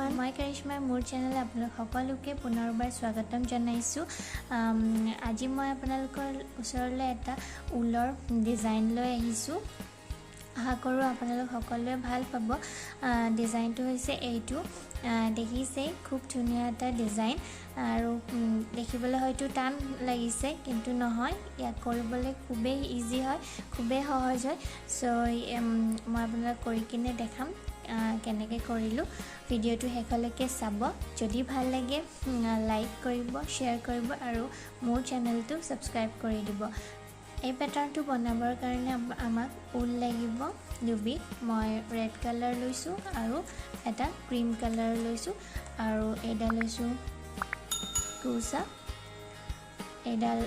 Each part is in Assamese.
এভৰিৱান, মই কৰিশ্মা, মোৰ চেনেল আপোনালোক সকলোকে পুনৰবাৰ স্বাগতম জনাইছোঁ। আজি মই আপোনালোকৰ ওচৰলৈ এটা ঊলৰ ডিজাইন লৈ আহিছোঁ। আশা কৰোঁ আপোনালোক সকলোৱে ভাল পাব। ডিজাইনটো হৈছে এইটো, দেখিছেই খুব ধুনীয়া এটা ডিজাইন আৰু দেখিবলৈ হয়তো টান লাগিছে, কিন্তু নহয়, ইয়াক কৰিবলৈ খুবেই ইজি হয়, খুবেই সহজ হয়। চ' মই আপোনালোক কৰি কিনে দেখাম কেনেকৈ কৰিলোঁ। ভিডিঅ'টো শেষলৈকে চাব। যদি ভাল লাগে লাইক কৰিব, শ্বেয়াৰ কৰিব আৰু মোৰ চেনেলটো ছাবস্ক্ৰাইব কৰি দিব। এই পেটাৰ্ণটো বনাবৰ কাৰণে আমাক ঊল লাগিব দুবিধ। মই ৰেড কালাৰ লৈছোঁ আৰু এটা ক্ৰীম কালাৰ লৈছোঁ আৰু এইডাল লৈছোঁ কুৰ্চা। এইডাল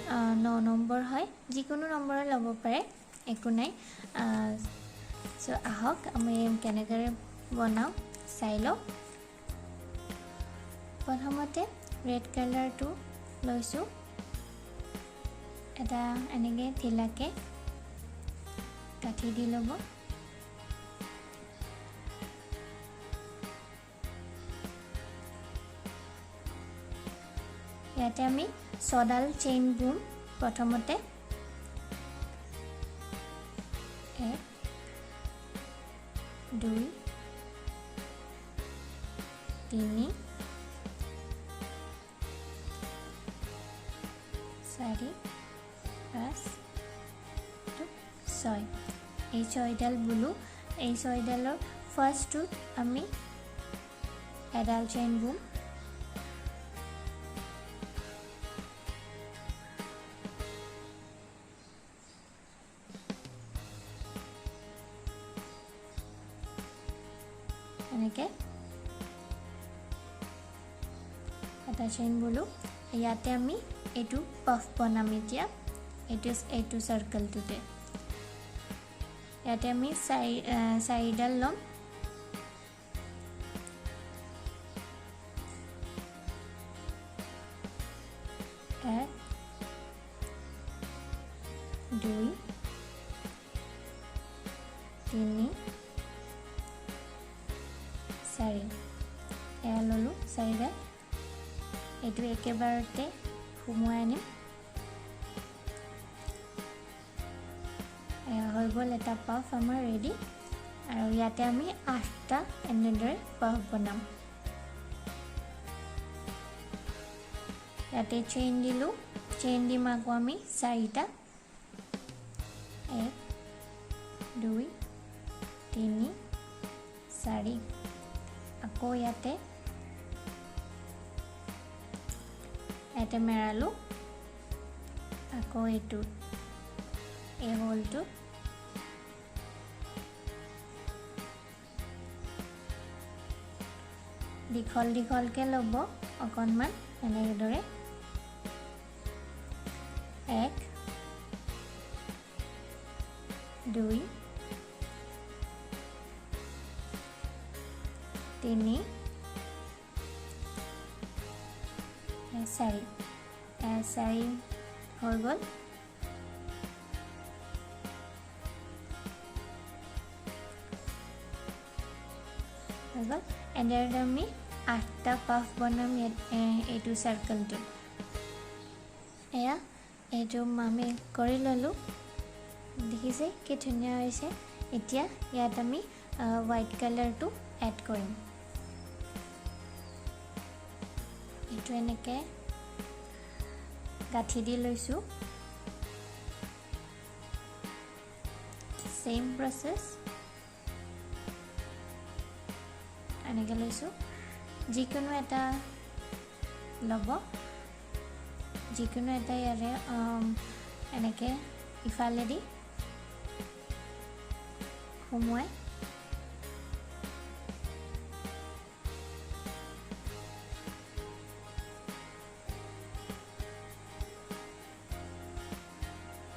9 নম্বৰ হয়, যিকোনো নম্বৰৰ ল'ব পাৰে, একো নাই। চ' আহক আমি কেনেদৰে বনাওঁ চাই লওঁ। প্ৰথমতে ৰেড কালাৰটো লৈছোঁ, এটা এনেকৈ ঢিলাকৈ গাঁঠি দি ল'ব। ইয়াতে আমি ছডাল চেইন বুম প্ৰথমতে। 1 2 3 4 5 6, এই ছয়ডাল বোলো। এই ছয়ডালৰ ফাৰ্ষ্টটোত আমি এডাল চেইন বুম। এনেকৈ এটা চেইন বোলো। ইয়াতে আমি এইটো পাফ বনাম এতিয়া, এইটো চাৰ্কলটোতে ইয়াতে আমি চাৰিডাল ল'ম। এক 2 3 4, এয়া ল'লোঁ চাৰিডাল। এইটো একেবাৰতে সুমুৱাই আনিম। এয়া হৈ গ'ল এটা পাফ আমাৰ ৰেডি। আৰু ইয়াতে আমি 8টা এনেদৰে পাফ বনাম। ইয়াতে চেইন দিলোঁ, চেইন দিম আকৌ আমি 4টা। 1 2 3 4, আকৌ ইয়াতে মেৰালোঁ, আকৌ এইটো এই হোলটো দীঘল দীঘলকৈ ল'ব অকণমান এনেদৰে। 1 2 3 4, 4 হৈ গ'ল। হৈ গ'ল। এনেদৰে আমি 8টা পাফ বনাম ইয়াত এইটো চাৰ্কলটোত। এয়া এইটো আমি কৰি ল'লোঁ, দেখিছে কি ধুনীয়া হৈছে। এতিয়া ইয়াত আমি হোৱাইট কালাৰটো এড কৰিম। এইটো এনেকৈ গাঁঠি দি লৈছোঁ, ছেইম প্ৰচেছ এনেকৈ লৈছোঁ। যিকোনো এটা ল'ব, যিকোনো এটা ইয়াৰে এনেকৈ ইফালেদি সুমুৱাই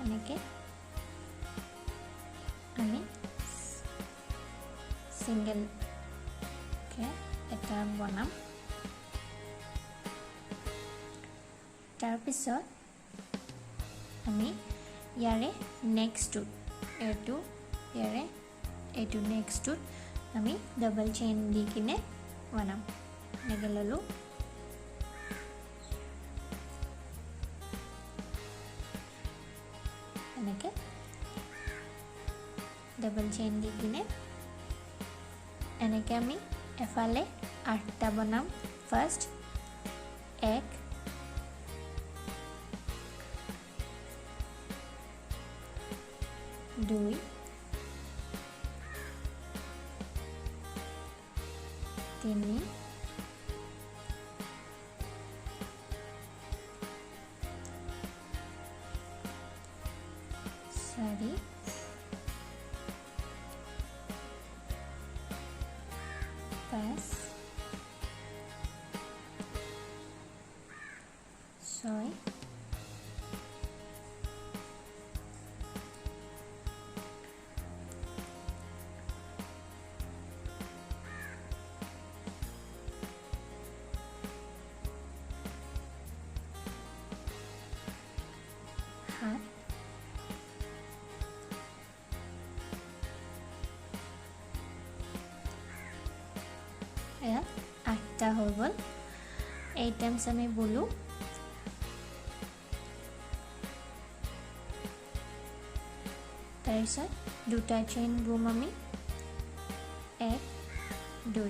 এনেকৈ আমি ছিংগেলকৈ এটা বনাম। তাৰপিছত আমি ইয়াৰে নেক্সটটোত, এইটো ইয়াৰে এইটো নেক্সটটোত আমি ডাবল চেইন দি কিনে বনাম। এনেকৈ ল'লোঁ। এনেকৈ ডাবল চেইন দি কিনে এনেকৈ আমি এফালে 8টা বনাম। ফাৰ্ষ্ট 1, 2, 3, 4, 5, 6, 7, এয়া 8টা হৈ গ'ল। 8 টাইমছ আমি বোলো। তাৰপিছত দুটা চেইন বুম আমি, 1, 2,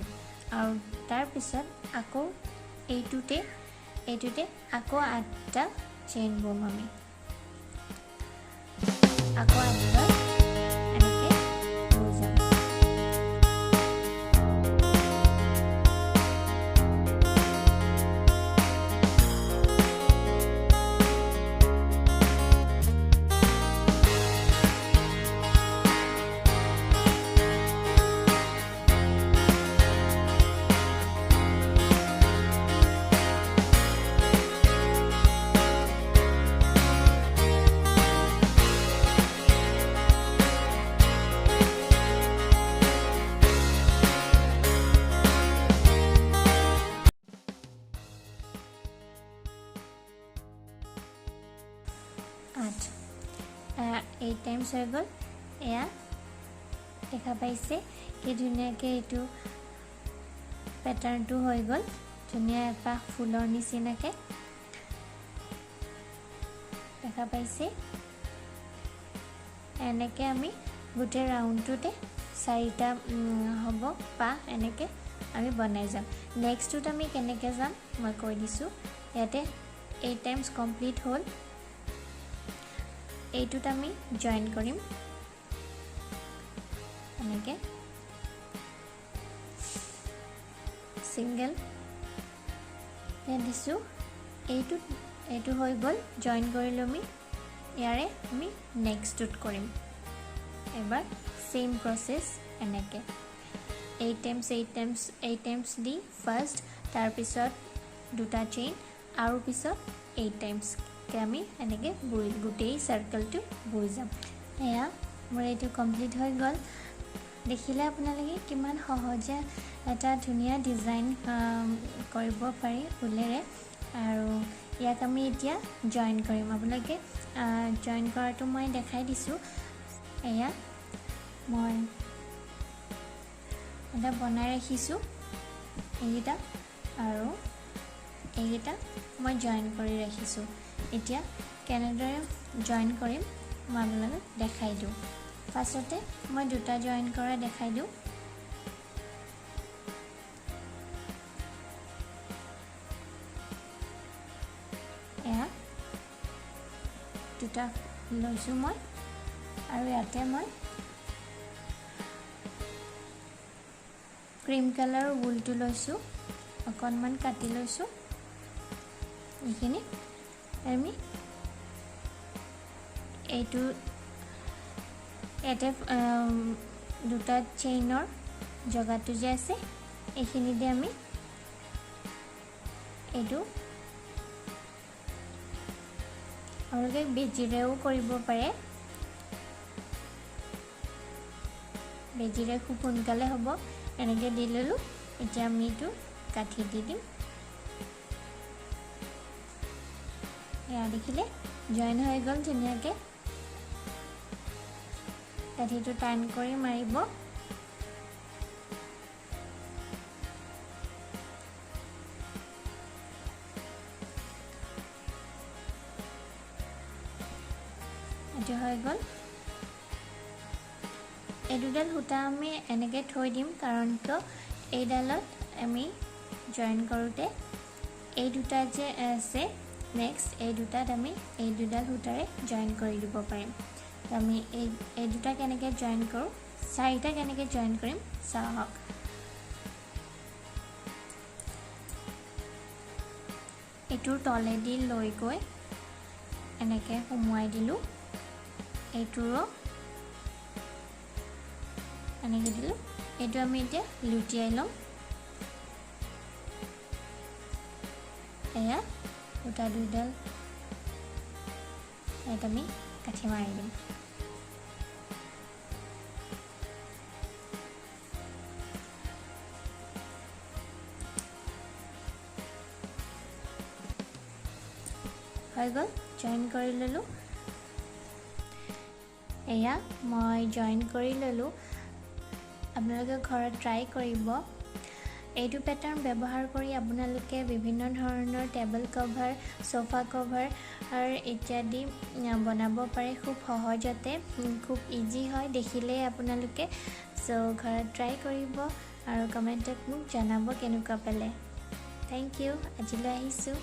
আৰু তাৰপিছত আকৌ এইটোতে আকৌ 8টা চেইন বুম আমি, আকৌ 8বাৰ এনেকৈ বৈ যাম। 8 টাইমছ হৈ গ'ল। এয়া দেখা পাইছে কি ধুনীয়াকৈ এইটো পেটাৰ্ণটো হৈ গ'ল, ধুনীয়া এপাহ ফুলৰ নিচিনাকৈ দেখা পাইছে। এনেকৈ আমি গোটেই ৰাউণ্ডটোতে 4টা হ'ব পাহ এনেকৈ আমি বনাই যাম। নেক্সটটোত আমি কেনেকৈ যাম মই কৈ দিছোঁ। ইয়াতে 8 টাইমছ কমপ্লিট হ'ল। এইটোত আমি জইন কৰিম এনেকৈ ছিংগল ইয়াত দিছোঁ। এইটো হৈ গ'ল, জইন কৰিলোঁ আমি। ইয়াৰে আমি নেক্সটটোত কৰিম এবাৰ ছেইম প্ৰচেছ এনেকৈ 8 times 8 times 8 times the first, তাৰপিছত দুটা চেইন আৰু পিছত 8 টাইমছ আমি এনেকৈ বৈ গোটেই চাৰ্কেলটো বৈ যাম। এয়া মোৰ এইটো কমপ্লিট হৈ গ'ল। দেখিলে আপোনালোকে কিমান সহজে এটা ধুনীয়া ডিজাইন কৰিব পাৰি ঊলেৰে। আৰু ইয়াক আমি এতিয়া জইন কৰিম। আপোনালোকে জইন কৰাটো মই দেখাই দিছোঁ। এয়া মই এটা বনাই ৰাখিছোঁ এইকেইটা, আৰু এইকেইটা মই জইন কৰি ৰাখিছোঁ। এতিয়া কেনেদৰে জইন কৰিম মই আপোনালোকক দেখাই দিওঁ। ফাৰ্ষ্টতে মই দুটা জইন কৰা দেখাই দিওঁ। এয়া দুটা লৈছোঁ মই, আৰু ইয়াতে মই ক্ৰীম কালাৰৰ ঊলটো লৈছোঁ, অকণমান কাটি লৈছোঁ এইখিনি। আমি এইটো ইয়াতে দুটা চেইনৰ জেগাটো যে আছে এইখিনিতে আমি এইটো আপোনালোকে বেজীৰেও কৰিব পাৰে, বেজীৰে খুব সোনকালে হ'ব। এনেকৈ দি ল'লোঁ। এতিয়া আমি এইটো কাঠি দি দিম। এয়া দেখিলে জইন হৈ গ'ল ধুনীয়াকৈ। কাঠিটো টান কৰি মাৰিব। এইটো হৈ গ'ল। এই দুডাল সূতা আমি এনেকৈ থৈ দিম, কাৰণ কিয় এইডালত আমি জইন কৰোঁতে এই দুটা যে আছে নেক্সট, এই দুটাত আমি এই দুডাল সূতাৰে জইন কৰি দিব পাৰিম। তো আমি এই দুটা কেনেকৈ জইন কৰোঁ, চাৰিটা কেনেকৈ জইন কৰিম চাওঁ আহক। এইটোৰ তলেদি লৈ গৈ এনেকৈ সুমুৱাই দিলোঁ, এইটোৰো এনেকৈ দিলোঁ। এইটো আমি এতিয়া লুটিয়াই ল'ম। এয়া সূতা দুইডাল ইয়াত আমি গাঁঠি মাৰি দিম। হৈ গ'ল, জইন কৰি ল'লোঁ। এয়া মই জইন কৰি ল'লোঁ। আপোনালোকে ঘৰত ট্ৰাই কৰিব। এইটো পেটাৰ্ণ ব্যৱহাৰ কৰি আপোনালোকে বিভিন্ন ধৰণৰ টেবুল কভাৰ, চোফা কভাৰ ইত্যাদি বনাব পাৰে খুব সহজতে, খুব ইজি হয় দেখিলেই আপোনালোকে। চ' ঘৰত ট্ৰাই কৰিব আৰু কমেণ্টত মোক জনাব কেনেকুৱা পালে। Thank U, আজিলৈ আহিছোঁ।